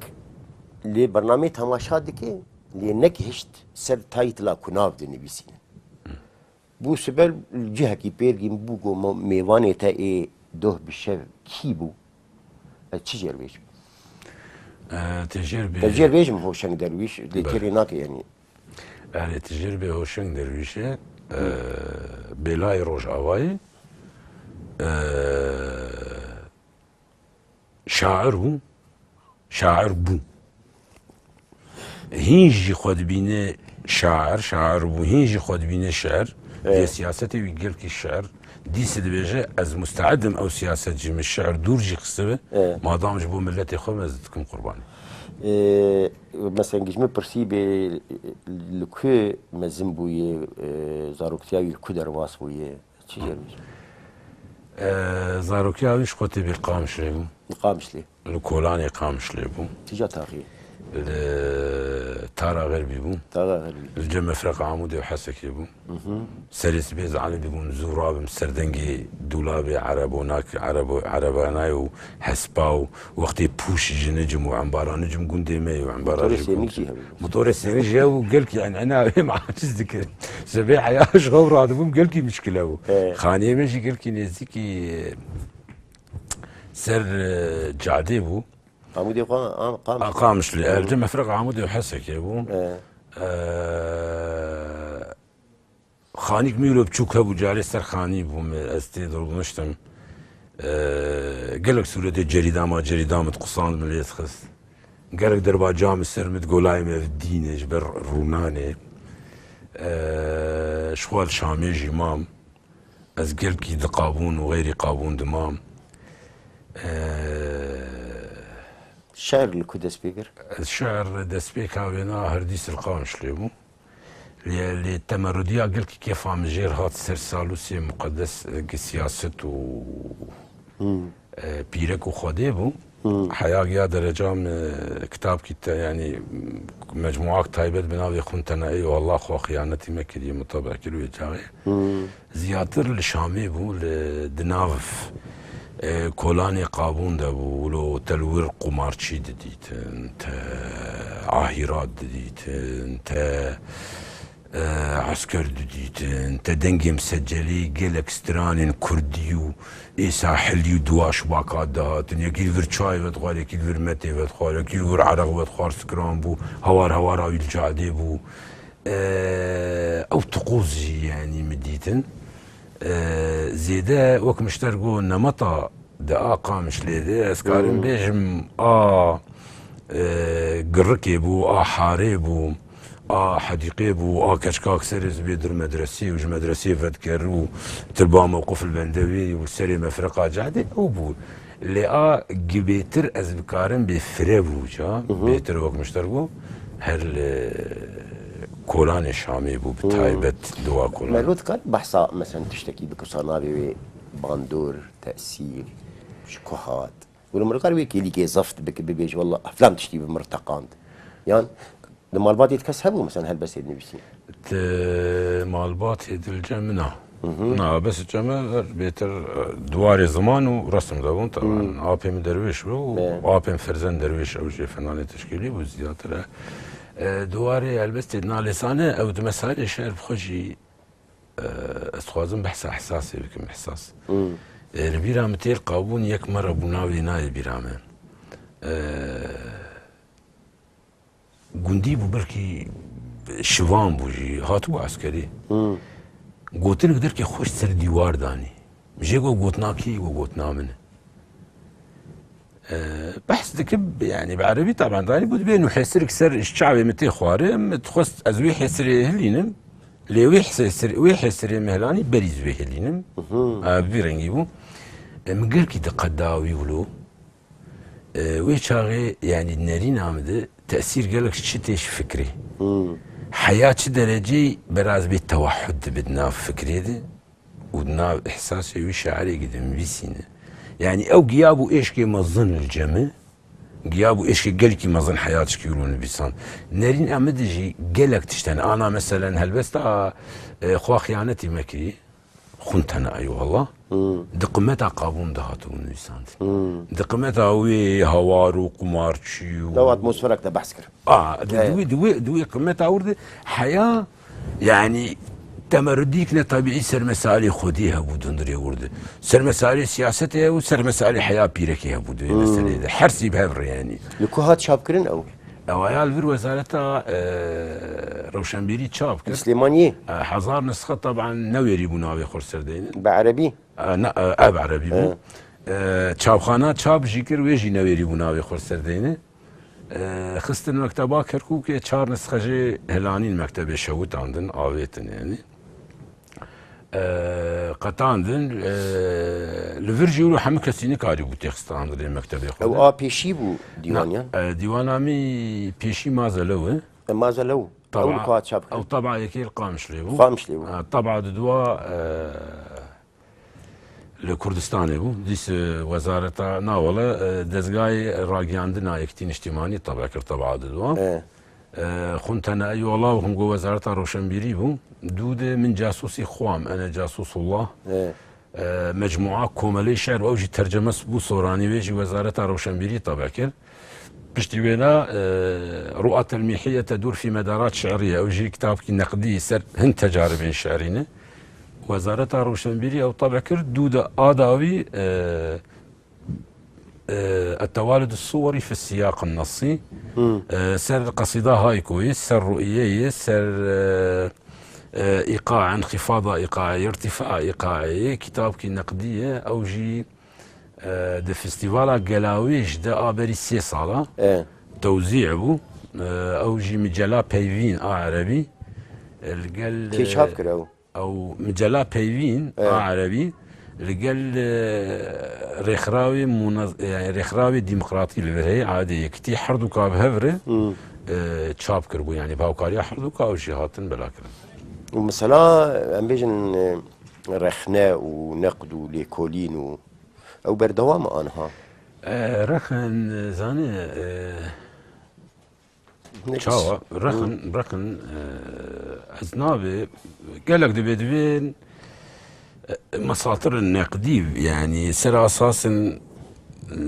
lê bernameyê temaşa dike, lê negihişt ser taytila ku nav dinivîsînin. Bû siber cihekî pêr gîn bû ku me-, mêvanê te ê doh bi şev kî bû? Ez çi jêr bêjim? E, te jêr bê- Te jêr bêjim Hoşeng Derwîş, lê Belê. Têrê nake, yanî. Erê, tu jêr bê Hoşeng Derwîş e, e, bêlayê Rojavayê, e, şair bû, şair bû. Hîn jî xwe dibîne şair, şair bû, hîn jî xwe dibîne şair. Vê siyasetê wî gelkî şair. Dîse dibêje, ez musteid im ew siyaset jî min şiir dûr jî xistibe. Ê. Madam ji bo miletê xwe me ez dikim qurbanî. Ê, mesela, ji min pirsî bê, li ku mezin bûye, ê, zaroktiya wî li ku derbas bûye? Çi jêr bû? Ê, zaroktiya wî ji xwe tê bê Qamişlê bû. Li Qamişlê. Li Kolanê Qamişlê bû. Kîja taxî? Li Tara Xerbî bû. Tara Xerbî. Li cem mefreqa Amûdê û Hesekê bû. Serê sibê ez alî dibûm, zû rabim ser dengê dûlabê erebonak, erebo-, erebanayê û hespa û wextê pûş ji nicim û embara nicim gundê me ye û embara Motorê jî sêmî gund. Jî hebû. Motorê sêmî jî hebû, gelkî en'ena wê me aciz dikir. Sibê heya ji xew radibûm, gelkî mişkile bû. He. Xaniyê me jî gelkî nêzîkî, e, ser, e, cadê bû. Amûdê xwe, a, Qamişlî. A, Qamişlî. Hı. Erce mefreq Amûdê û Hesekê bû. E. E, xanîk mîro biçûk hebû, carê ser xanî bûm, ez tê de rûniştim. E, gelek sûretê cerîda ma, cerîda min diqusand, min lê dixist. Gelek derba camê ser min digolayê me ev dîn e, ji ber rûnanê. E, ji xwe li Şamê jî mam. Ez gelkî di qabûn û xeyrî qabûn dimam. Eee, Şer li ku dest pê kir? Ez şer destpêka wêna herdî Silqanişlê bû. Lê, lê temerudiya gelkî kêfa min jêr hat ser salûsê muqedes, e, gi siyaset û, Hmm. E, pîrek û xwedê bû. Hmm. Heya giya dereca min kitabkî te, yanî mecmuak taybet bi navê Xwin Tenayê û Allah xwe xiyanetî me kiriye, min tebeq kir wê çaxê. Hmm. Ziyatir li Şamê bû, li di nav, e, kolanê qabûn de bû, wilo te li wir qumarçî didîtin, te ahîrat didîtin, te e, esker didîtin, te dengê misecelî gelek stranên kurdî û ê sahilî û duwaş baka dihatin. Yekî li vir çayê vedixwar, yekî li vir metê vedixwar, yekî li vir ereq vedixwar, skran bû, hawar hawara wî li cadê bû. E, ew tiqûz jî, yanî min dîtin. E, zêde wek min ji te re got, nemeta di a Qamişlê de, ez karim Hmm. bêjim, a, e, girikê bû, a harê bû, a hedîqê bû, a keçkak serê zibê dir medresê û ji medresê vediker û tilba mewqif li bende wê û serê mefreqa cadê ew bû. Lê a gibêtir ez bikarim bê fire bû ca, Mhm. bêtir wek min ji te re got, her li kolanê Şamê bû, bi Hmm. taybet di wa kolan. Mergot kar behsa, mesela, tiştekî bike, wisa navê wê bandor, tesîr, ji ku hat? Wilo min kar wê kêlîkê zeft bike, bibêje, "Wela, filan tiştî bi min re teqand." Yan di malbatê di kes hebû, mesela, helbestê dinivîsî? Di malbatê di li cem min a. Mhm. Na, bes cem me her bêtir, e, di warê ziman û resim de bûn, taban. Hmm. Apê min derwêş bû, Evet. apê min Ferzen derwêş, ew jê fenanê teşkîlî bû, ziyatir e. E, di warê helbestê di nalêsane, ew di mesailê şer bi xwe jî Ez dixwazim behsa ihsasê bikim, ihsas. Hmm. E, li bîra min tê li qabûn yek me re bû, navê nayê bîra me. E, gundî bû, belkî şivan bû jî, hatibû eskerî. Hmm. Gotinek derkê xwe ji ser dîwar danî. Jê got, gotina kî? Got, gotina min e. E, behs dikim, yani bi erebî taban danî bû, dibê nû hêsirik ser ji çavê min tê xwarin, min dixwest ez wê hêsirê hilînim, lê wê hêsir-, wê hêsirê min hilanî berî ez wê hilînim. Mhm. E, bi vî rengî bû. E, min gelkî diqet da wî wilo. E, wê çaxê, yani nerîna min de tesîr gelek ji çi tê, ji fikrê. Hmm. Heya çi dereceyî beraz bê tewahhud dibe di nav fikrê de. û di nav ihsasê wî şiarêkî dinivîsîne. Yanî ew giya bû êşkê mezin li cem min, giya bû êşkê gelkî mezin heyatişkî wilo nivîsand. Nerîn Amidî jî gelek tişt hene. Ana meselen helbesta, e, xwe xiyanetî me kirî. Xwin tena eyvallah. Hmm. Di qimeta qabûn de hatibû nivîsandin. Hmm. Di qimeta wê hawar û qumarçî û Ew atmosferek te behs kir. A, di, Evet. di wê, di wê, di wê qimeta wir de heya, yani, temerrudîk ne tabîî ser mesailê xwedî hebû, di hundirê wir de. Ser mesailê siyasetê hebû, ser mesailê heya pîrekê hebû di wê Hmm. meseleyê de. Her sî bi hev re, yani. Li ku hat çapkirin ew? Ew heya li vir wezareta, e, rewşenbîrî çap kir. Li Silêmaniyê? E, hezar nisxe taban newêrî bû navê xwe li ser deynin. Bi erebî? E, ne, e, ev erebî bû. He. E, çapxana çap jî kir, wê jî newêrî bû navê xwe li ser deynin. E, xistin mekteba Kerkûkê, çar nisxe jê hilanîn mektebê, şewitandin, avêtin yani. E, qetandin, e, li vir jî wilo hemû kesî nikarîbû têxistandinê mektebê xwe Ew de. a pêşî bû dîwaniyan? Na, e, dîwana min pêşî Mazelew e. E, Mazelew. Ew Taba-, li ku hat çap kir? Ew taba yekê li Qamişlê bû. Qamişlê bû. E, taba di dua, e, Li Kurdistanê bû. Dîs, e, wezareta, na wele, e, dezgahê ragiyandina Yekîtî Niştîmanî tebe kir, teba di dua. E. E, xwin tene ey wela û him got wezareta roşenbîrî bû. Dû de min casûsî xwam, ene casûsullah. E. E, mecmua komelê şer ew jî terceme bû soranî, wê jî wezareta roşenbîrî tebe kir. Piştî wêna, e, Ru'a Telmîhiye Tedur fî Medarat Şi'riye, ew jî kitabkî neqdî ser hin tecaribên şi'rî ne. Wezareta Roşenbîrî ew tebe kir, dû de a dawî, e, e, Ettewalid Suwarî fi Siyaq Nasî, Hmm. e, ser qesîda haykoyê, ser ru'iyeyê, ser, e, e, îqa, enxifada îqayê, irtifa îqayê, kitabkî neqdî ye, ew jî E, di Festîvala Gelawêj de a berî sê sala E. tewzî bû. E, ew jî Micela Peyvîn a erebî. E, li gel, Kê çap kir ew? Ew Micela Peyvîn E. a erebî. Li gel, e, rêxrawê munez-, e, rêxrawê demokratî li vir heye, Adê Yekitî, herduka bi hev re, Hmm. e, çap kiribû. Yani bi hawkariya herduka ew jî hatin belakirin. Û mesela, em bêjin, e, rexne û neqd û lêkolîn û Ew berdewam e aniha? E, Rexin, zanî, e, Nefis. Çawa? Reqin, reqin, e, ez nabê, gelek dibê divên, e, mesatirên neqdî, yani ser asasên,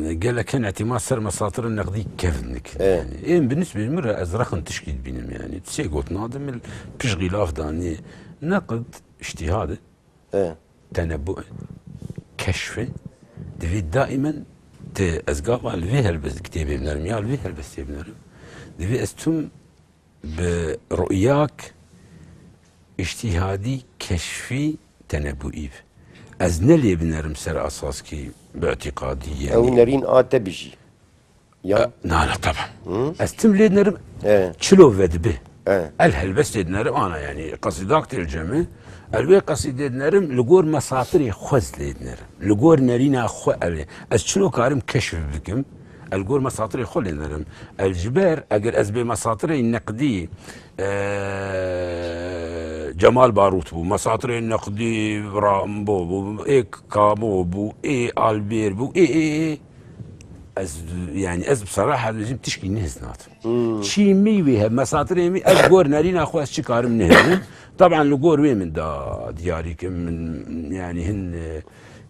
e, gelek hin îtîma ser mesatirên neqdî kevin dikin. Evet. Yani, ên bi nisbê min re ez reqin tişkî dibînim yani. Sê got nadim, pişt xîlaf danî. Neqd, îctîhad e. E, Tenebu, keşfi, divê daimen te ez gava li vê helbest kitêbê binerim ya li vê helbestê binerim. Divê ez tûm bi ru'yak îctîhadî, keşfî, tenebuî bi. Ez ne lê binerim ser asaskî bi îtîqadî, yani. Ew nerîn a te bijî. Ya. Na, na, taban. Ez tim lê dinerim, E. çilo vedibi. E. El helbestê dinerim, ana, yani, qesîdak tê li cem e. El wê qesîdê dinerim, li gor mesatirê xwe ez lê dinerim. Li gor nerîna xwe el ê. Ez çilo karim keşf bikim, el gor mesatirê xwe lê dinerim. El ji ber, eger ez bê mesatirê neqdî, e, Cemal Barût bû, mesatirê neqdî Rambo bû, ê Kamo bû, ê Albêr bû, ê, ê, ê. Ez, yani, ez bi seraha dibêjim, tişkî nihiz nadim. Çî min wê hebe, mesatirê min, ez gor nerîna xwe ez çi karim nihizim. Taban li gor wê min da diyarî kim, min, yani, hin, e,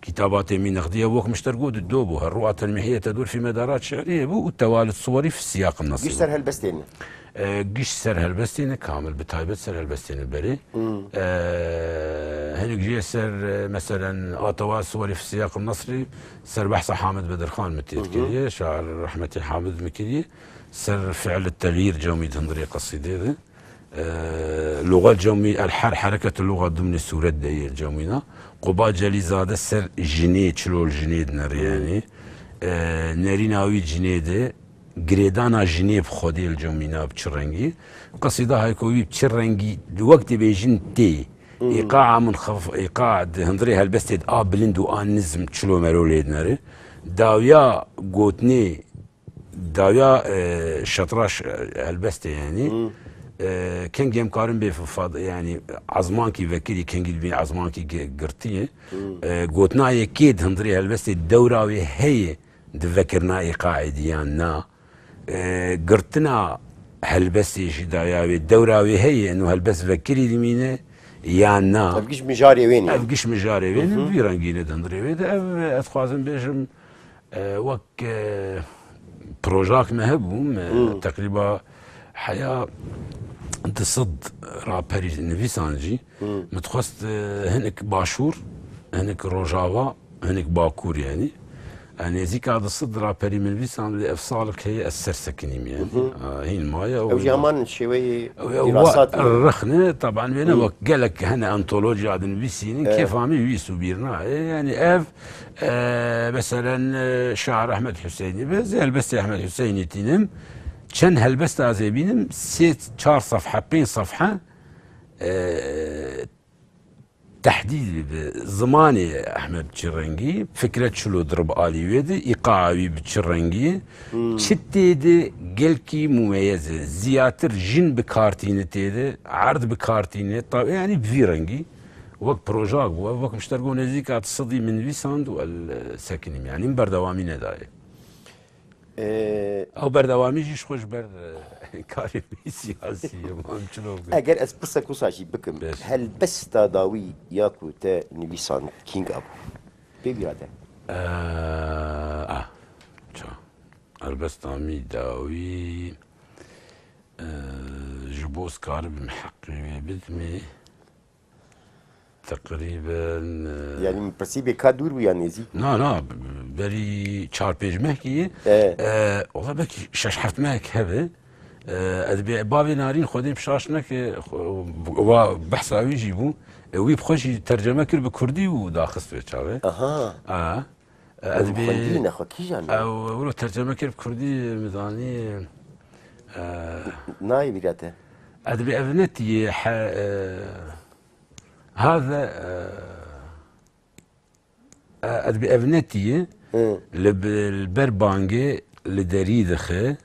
kitabatê min nexdiye wek min ji te re got, do bû, her ru'a telmîhiye tedur fî medarat şi'rî bû û tewalit suwarî fi siyaq nasî. Giş ser helbestê ne. E, giş ser helbestê ne, kamil, bi taybet ser helbestê ne berê. E, hinek jê ser, e, meselen, a tewalit suwarî fi siyaq nasrî, ser behsa Hamid Bedirxan min tê kiriye, şair rehmetî Hamid min kiriye, ser fi'l tevîr cewmî di hundirê qesîdê de. E, luga cewmî, el her hereket luga dimnê sûret de yê cewmîna. Quba Celîzade ser jinê, çilo jinê dinerê, yani. E, nerîna wî jinê de, girêdana jinê bi Xwedê li cewmîna bi çi rengî. Qesîda hayko wî bi çi rengî, wek dibêjin tê. Îqaa min xef-, îqa di hundirê helbestê de a bilind û a nizm çilo mero lê dinere. Dawiya gotinê, dawiya, e, şetraş, e, helbestê yani. E, kengî em karin bê fad-, yani, ezmankî vekirî, kengî dibî ezmankî gi-, girtiye. E, gotina yekê di hundirê helbestê dewra wê heye di vekirina îqaê de yan na. E, girtina helbestê jî daya wê, dewra wê heye, eno helbest vekirî dimîne yan na. Ev giş mijarê wê ne. Ev giş mijarê wê ne, vî rengî ne di hundirê wê de. Ev, ez dixwazim bêjim, e, wek, e, projak me hebû, me teqrîba heya di sed raperî nivîsan jî. Min dixwest, e, hinek başûr, hinek rojava, hinek bakur yani. E, nêzîka di sed raperî min nivîsan, lê ev salek heye ez ser sekinîm yani. E, hîn maye. Ew jî heman şêweyê dîrasat e. Rixne, taban wê ne wek gelek hene antolojiya dinivîsînin, kêfa min wî sûbîr nayê. Yani ev, e, meselen, e, şair Ehmed Hüseyinî be, ez helbestê Ehmed Hüseyinî tînim. Çend helbesta ez ê bînim, sê, çar sefhe, pênc sefhe, e, tehdîd bi zimanê Ehmed Çirengî, Fikret Çilo dirib alî wê de, îqaa wî bi çi rengî ye? Çi tê de gelkî mumeyez e, ziyatir jin bi kar tîne tê de, erd bi kar tîne, ta-, yani bi vî rengî. Wek projak bû, ev wek min ji te re got nêzîka di sedî min nivîsand û el, e, sekinîm. Yani min berdewamî nedayê. Ee, Ew berdewamî jî ji xwe ji ber, e, karê wî siyasî ye, mam çilo bike. Eger ez pirsek wisa jî bikim, Beş. Helbesta dawî ya ku te nivîsand kînga bû? Pê bîra te? Ee, ah, ça. Helbesta min dawî, e, ji bo ez karibim heqê wê bidimê. Teqrîben, e, Yani min pirsî bê ka dûr bû ya nêzî? Na, na, berî çar pênc mehkî, e, e, wala belkî şeş heft mehek hebe. E, ez bê bavê Narîn Xwedê bi şaş neke, xwe-, wa behsa wî jî bû. E, wî bi xwe jî terceme kir bi kurdî û daxist wê çavê. Aha. A. E, ez bê xwendî ne xwe kîjan e? Ew, wilo terceme kir bi kurdî, min zanî, e, Nayê bîra te? Ez bê ev netiyê he, e, Hada, e, e, ez bi ev netiyê Hı. li bi-, li ber bangê li derî dixe,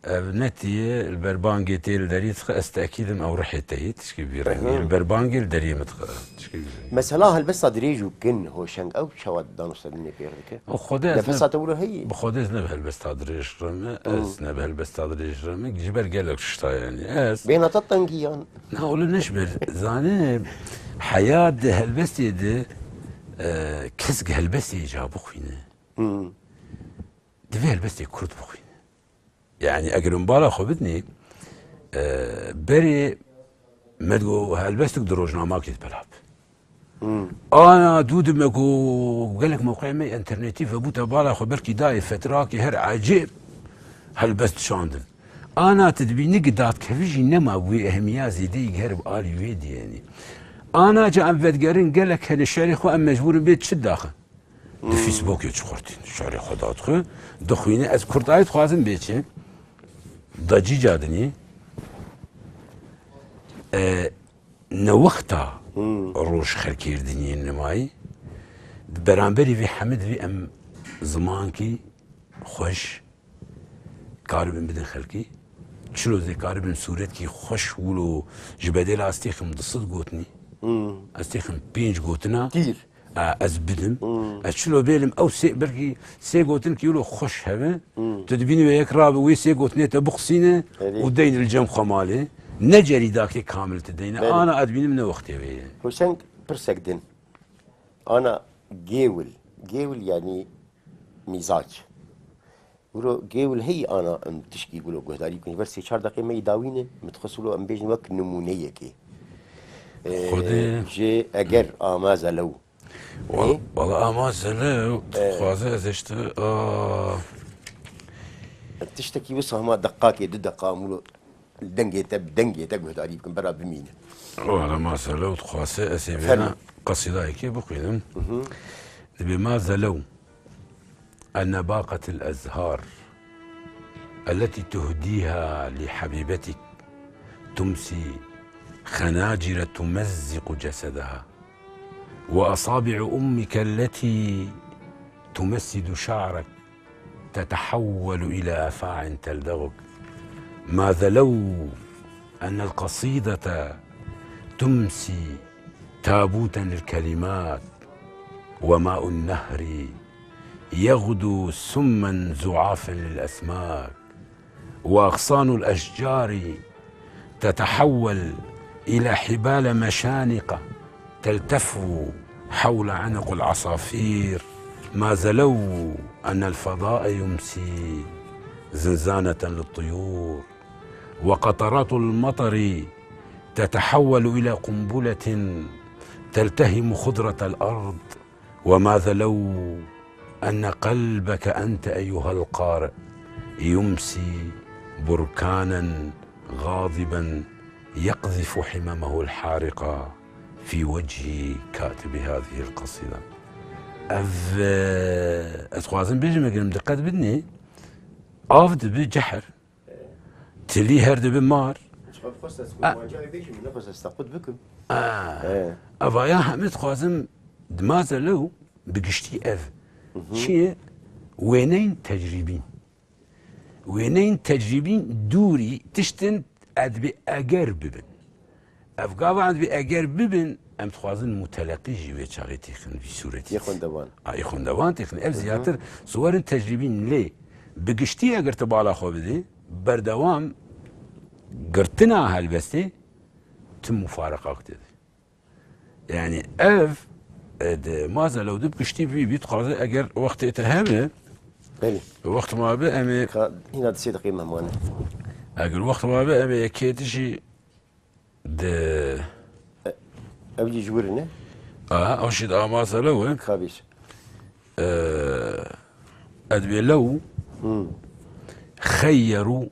Ev netiye li ber bangê tê li derî dixe, ez tekîdim ew rihê te yê, tişkî vî rengî. Aha. Li ber bangê li deriyê min dixe, tişkî vî rengî. Mesela helbesta dirêj û kin, hoşeng, ew çawa dano sedinê pêx dike? Û Xwedê ez ne, Nefesa te wilo heye? Bi Xwedê ez ne bi helbesta dirêj reme, ez ne bi helbesta dirêj reme, ji ber gelek tişta yanî. Ez Bêhna te tengî yan? Na, wilo ne ji ber, zanî, heya di helbestê de, e, kes gi helbestê ca bixwîne. Hmm. Divê helbestê kurt bixwîne. Yanî eger min bala xwe bidinê, e, berê me digo helbestik di rojnamakê de belav bi. Hmm. Ana dû dime ku gelek mewqeyê me internetî vebûte bala xwe belkî dayê fetrakê her ecêb helbest şandin. Ana tu dibînî gi dadkevî jî nema wê ehemiya zêdeyî ger bi alî wê diyê yanî. Ana ca em vedigerin gelek hene şerê xwe em mecbûr in bê çi daxin. Di Facebookê çi xurtîn şerê xwe dadixwe, dixwîne. Ez kurtayî dixwazim bê çi? Da cîca dinî, e, ne wexta roj xelkê dinyên nimayî, di beramberî vê hemî divê em zimankî xweş karibin bidin xelkî. Çilo zê karibin sûretkî xweş wilo ji bedêla ez têxim di sed gotinî. Ez têxim pênc gotina. Tîr. A, ez bidim. Hmm. Ez çilo bêlim ew sê, belkî sê gotin ki wilo xweş hebe. Hmm. Tu dibînî wê yek rabe wê sê gotinê te bixusîne û deyne li cem xwe malê. Ne cerîdakê kamil tu deyne. Ana ez dibînim ne wextê wê ye. Huseng, pirsek din. Ana gêwil. Gêwil yanî mîzac. Wilo gêwil heyî ana em tişkî wilo guhdarî bikin. Ji ber sê çar deqê me yî dawî ne, min dixwest wilo em bêjin wek nimûneyekê. Ee, Xwedê. Ji eger ama zelew. Wal-, Ê? Wala ama zelew, dixwaze ez ê ji te, a. Tiştekî wisa hema deqakê, du deqa em wilo dengê te, bi dengê te guhdarî bikin, bera bimîne. Wala ama zelew, dixwaze ez ê vêna qesîdayekê bixwînim. Dibê ma zelew. أن باقة الأزهار التي تهديها لحبيبتك تمسي خناجر تمزق جسدها، وأصابع أمك التي تمسد شعرك تتحول إلى أفاع تلدغك. ماذا لو أن القصيدة تمسي تابوتا للكلمات، وماء النهر يغدو سما زعافا للأسماك، وأغصان الأشجار تتحول إلى حبال مشانق تلتف حول عنق العصافير. ما زلوا أن الفضاء يمسي زنزانة للطيور، وقطرات المطر تتحول إلى قنبلة تلتهم خضرة الأرض. وماذا لو أن قلبك أنت أيها القارئ يمسي بركانا غاضبا يقذف حممه الحارقة في وجه كاتب هذه القصيدة. Ev, e, ez dixwazim bêjim, eger em diqet bidinê, av dibe cehr, tilî her dibe mar. Ji xwe dixwest ez ku A. Wanca wê bêjim, min nexwest ez tequt bikim. A. E. Evaya hemî dixwazim, di mazelew bi giştî ev. Çi ye? Wêneyên tecrîbîn. Wêneyên tecrîbîn dûrî tiştin edbê eger bibin. Ev gava edbê eger bibin, em dixwazin muteleqî jî wê çaxê têxin vî sûretî. Yê xwendevan. A, yê xwendevan têxin. Ev ziyartir siwerin tecrîbîn lê bi giştî eger tu bala xwe bidî, berdewam girtina helbestê tim mufareqak tê de. Yani ev, e, di mazelew di piştî vî bî dixwaze eger wextê te hebe, Belê. Wext ma be em ê Ka hîna di sê deqê me mane. Eger wext ma be em ê yekê dijî di Ev jî ji wir ne? Aha, ew jî di amazelew e. Ka bêj. E, edbê lew Hmm. xeyyeru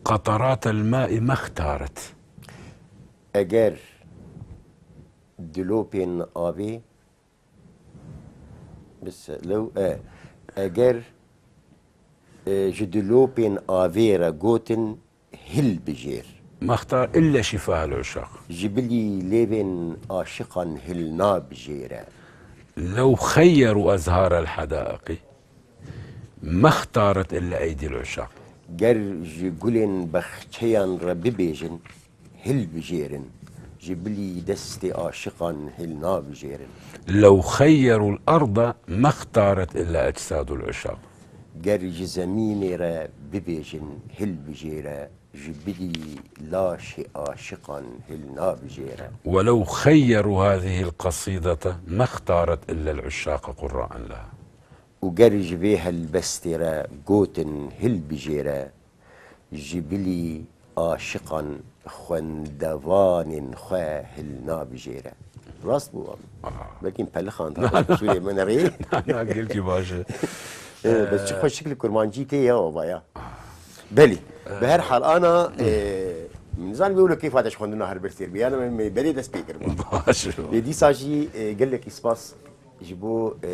قطرات الماء ما اختارت. Eger dilopên avê bis-, lew, e, eger, e, ji dilopên avê re gotin hil bijêr. ما اختار إلا شفاه العشاق. Ji bilî lêvên aşiqan hil nabijêre. لو خيروا أزهار الحدائق ما اختارت إلا أيدي العشاق. Ger ji gulên bexçeyan re bibêjin, hilbijêrin, ji bilî destê aşiqan hilnabijêrin. لو خيروا الأرض ما اختارت إلا أجساد العشاق. Ger ji zemînê re bibêjin, hilbijêre, ji bilî laşê aşiqan hilnabijêre. ولو خيروا هذه القصيدة ما اختارت إلا العشاق قراء لها. Û ger ji vê helbestê re gotin hilbijêre, ji bilî aşiqan xwendevanên xwe hilnabijêre. Rast bû, abi. Belkî pelixan da sûrê min rê. Na, gelkî baş e. Ee, bes çi xweşik li kurmancî tê ya, ava ya. Belî. Bi her hal ana, e, min zan wê wilo keyfa te ji xwendina helbestê bî. Yana me, me berê dest pê kir. Baş e. Lê dîsa jî, e, gelekî spas ji bo, e,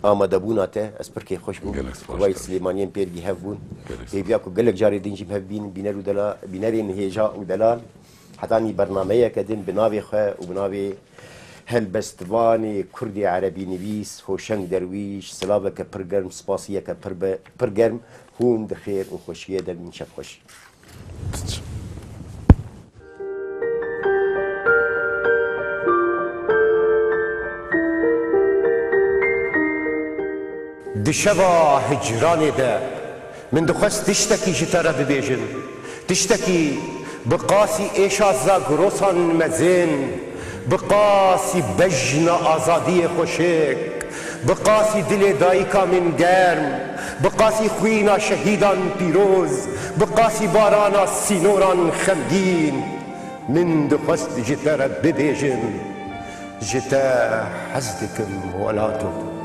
amadebûna te. Ez pir kêfxweş bûm. Gelek spas, Vay gelek. Silêmaniyên pêrgî hev bûn. Gelek spas. Hêviya ku gelek carê din jî hev bînin, bîner û dela-, bînerên hêja û delal. Hetanî bernameyeke din bi navê xwe û bi navê helbestvanê kurdê erebî nivîs Hoşeng Derwîş, silaveke pir germ, spasiyeke pir be-, pir germ, hûn di xêr û xweşiyê de bin, şevxweş. Di şeva hicranê de min dixwest tiştekî ji te re bibêjim. Tiştekî bi qasî êşa zagrosan mezin, bi qasî bejna azadiyê xweşik, bi qasî dilê dayika min germ, bi qasî xwîna şehîdan pîroz, bi qasî barana sînoran xemgîn. Min dixwest ji te re bibêjim, ji te hez dikim welato.